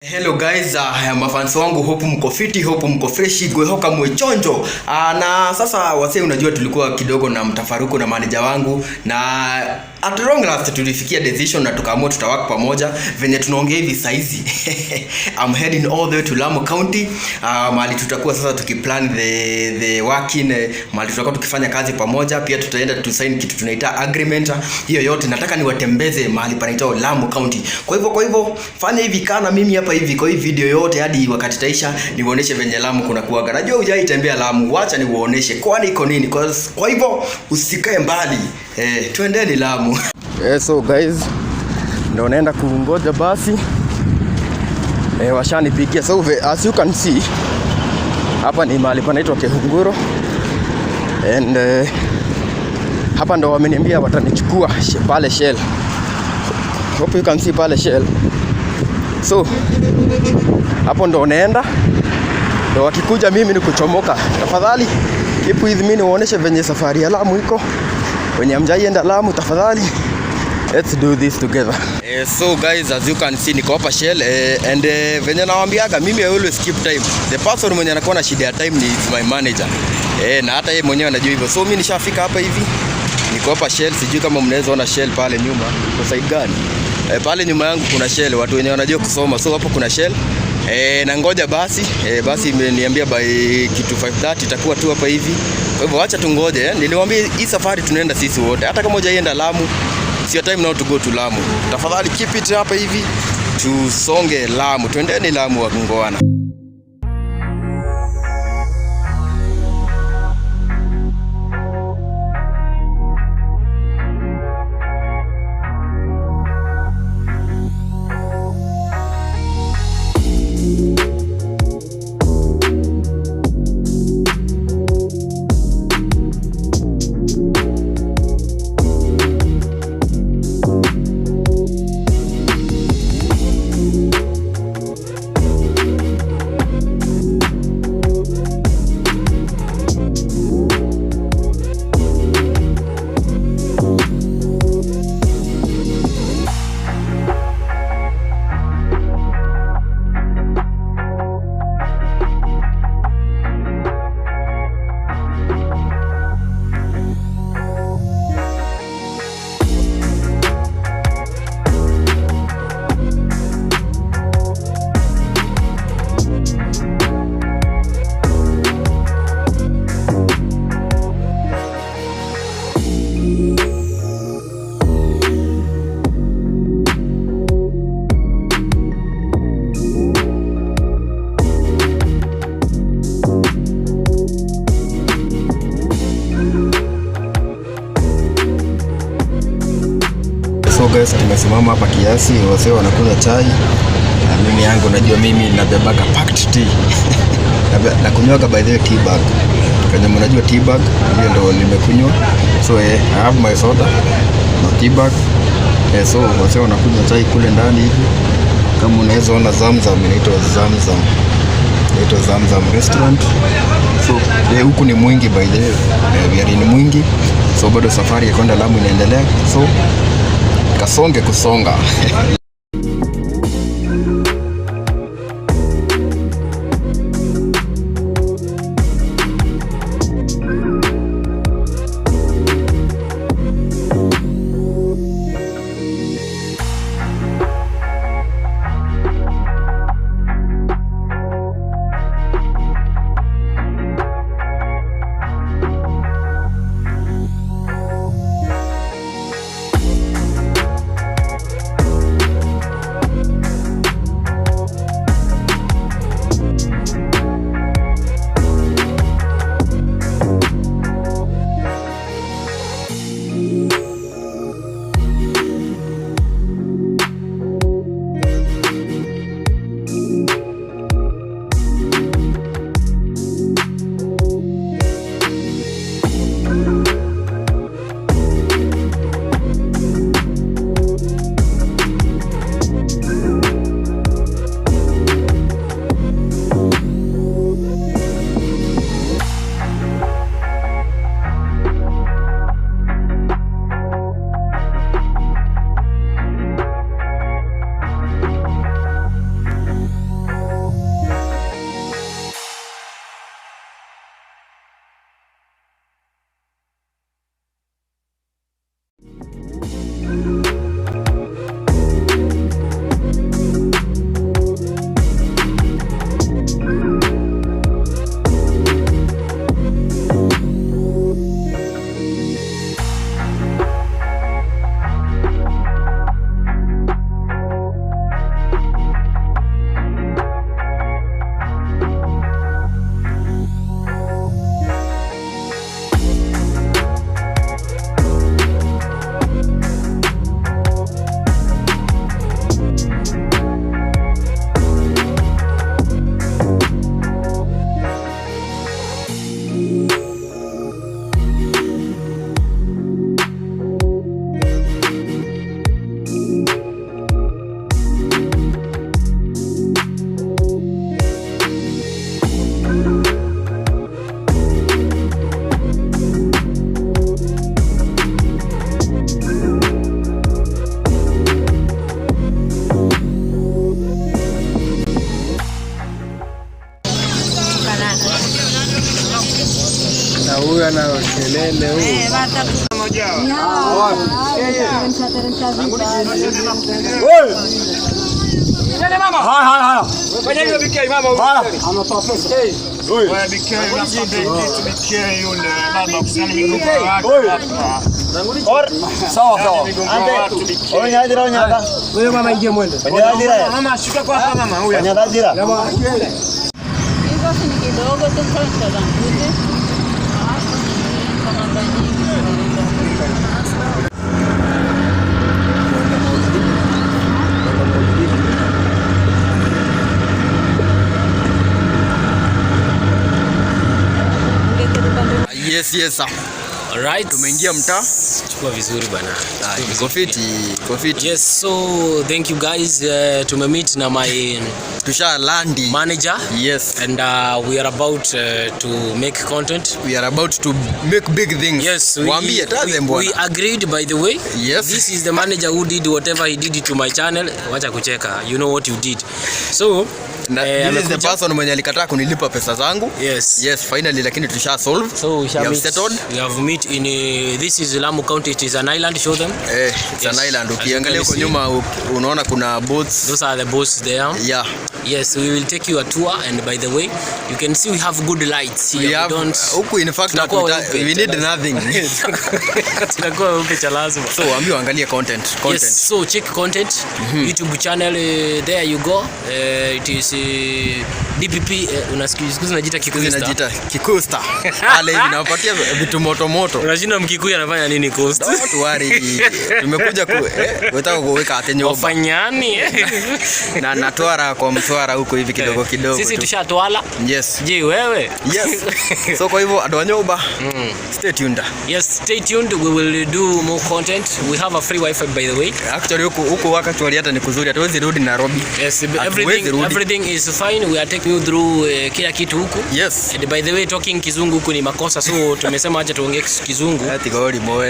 Hello guys, mafans wangu, hope mko fiti, hope mko freshi, gwehoka mwechonjo. Na sasa wasee, unajua tulikuwa kidogo na mtafaruku na manager wangu, na at long last tulifikia decision na tukaamua tutawak pamoja. Venye tunaongea hivi saizi I'm heading all the way to Lamu County, mahali tutakuwa sasa tukiplan the working, mahali tutakuwa tukifanya kazi pamoja. Pia tutaenda to sign kitu tunaita agreement. Hiyo yote nataka niwatembeze mahali panaitwa Lamu County. Kwa hivyo fanya hivi, kaa na mimi hapa hivi kwa hii video yote hadi wakati taisha, niuoneshe venye Lamu kuna kuaga. Najua hujai tembea Lamu, wacha niuoneshe kwani iko nini. Kwa hivyo usikae mbali, twendeni Lamu. So guys, ndo naenda kungoja basi. Washanipigia. So as you can see, hapa ni mahali panaitwa Kihunguro and hapa ndo wameniambia watanichukua pale Shell. Hope you can see pale Shell. So hapo ndo naenda, ndo wakikuja mimi ni kuchomoka. Tafadhali keep with me niwaoneshe venye safari ya Lamu iko. Wenye hamjaienda Lamu, tafadhali let's do this together. So guys, as you can see, niko hapa Shell, and venye nawaambiaga mimi, I always keep time. The person mwenye anakuwa na shida ya time ni is my manager. Na hata yeye mwenyewe anajua hivyo. So mimi nishafika hapa hivi. Niko hapa Shell, sijui kama mnaweza ona Shell pale nyuma. Kwa side gani? Pale nyuma yangu kuna Shell, watu wenye wanajua kusoma. So hapo kuna Shell. Na ngoja basi, basi imeniambia by kitu 5:30 itakuwa tu hapa hivi. Kwa hivyo acha tungoje. Niliwaambia hii safari tunaenda sisi wote. Hata kama hujaienda Lamu, it's your time now to go to Lamu. Tafadhali keep it hapa hivi, tusonge Lamu. Twendeni Lamu wakungoana. So guys, tumesimama hapa kiasi, wasee wanakunywa chai na mimi yangu, najua mimi nabebaga packed tea nakunywaga by the way tea bag. Kwenye mnajua tea bag, hiyo ndo nimekunywa. So I have my soda na tea bag. So wasee wanakunywa chai kule ndani hivi. Kama unaweza ona Zamzam, inaitwa Zamzam. Inaitwa Zamzam Restaurant. So huku ni Mwingi by the way. We are in Mwingi. So bado safari ya kwenda Lamu inaendelea. So kasonge kusonga. Bana kelele huyu. Hizo si ni kidogo tu kwanza za mbuzi. Alafu ni kama nyingi. Yes, sir. Alright. Tumeingia mtaa. Chukua vizuri bana. Ah, iko fiti, iko fiti. Yes, so thank you guys. Tumemeet na my Tusha landi. manager. Yes. And we are about to make content. We are about to make big things. Yes, Waambie, tell them we bwana. Agreed, by the way. Yes. This is the manager who did whatever he did to my channel. Wacha kucheka. You know what you did. So, Na, this is the amekuja- person mwenye alikataa kunilipa pesa zangu. Yes. Yes, finally lakini tusha solve. So we shall We have meet. settled. We have meet in this is Lamu County. It is an island. Show them. Eh, it's Yes. an island. As you Ukiangalia can huko see. nyuma unaona kuna boats. Those are the boats there. Yeah. Yes, we will take you a tour, and by the way, you can see we have good lights here. We have don't huku, in fact Tunakuwa weupe, we need cha nothing. Tunakuwa weupe cha lazima. So waambie waangalie content, content. Yes, so check content, YouTube channel, there you go. It is DPP, unasikia siku hizi najiita Kikuyu star. Zinajiita Kikuyu star. Pale hivi nawapatia vitu moto moto. Unashinda Mkikuyu anafanya nini Coast? Don't worry. Tumekuja ku unataka kuweka ate nyumba Wafanyani? Na natwara kwa mtwara huko hivi kidogo kidogo Sisi tu. tushatwala. Yes. Je, wewe? Yes. So kwa hivyo andũ a nyũmba, stay tuned. Yes, stay tuned. We will do more content. We have a free wifi, by the way. Actually huku actually hata ni kuzuri, hatuwezi rudi Nairobi. Yes, Hatuwezi rudi. everything is fine. We are taking you through kila kitu huku. Yes. And by the way, talking Kizungu huku ni makosa, so tumesema acha tuongee Kizungu. Ati gori moe.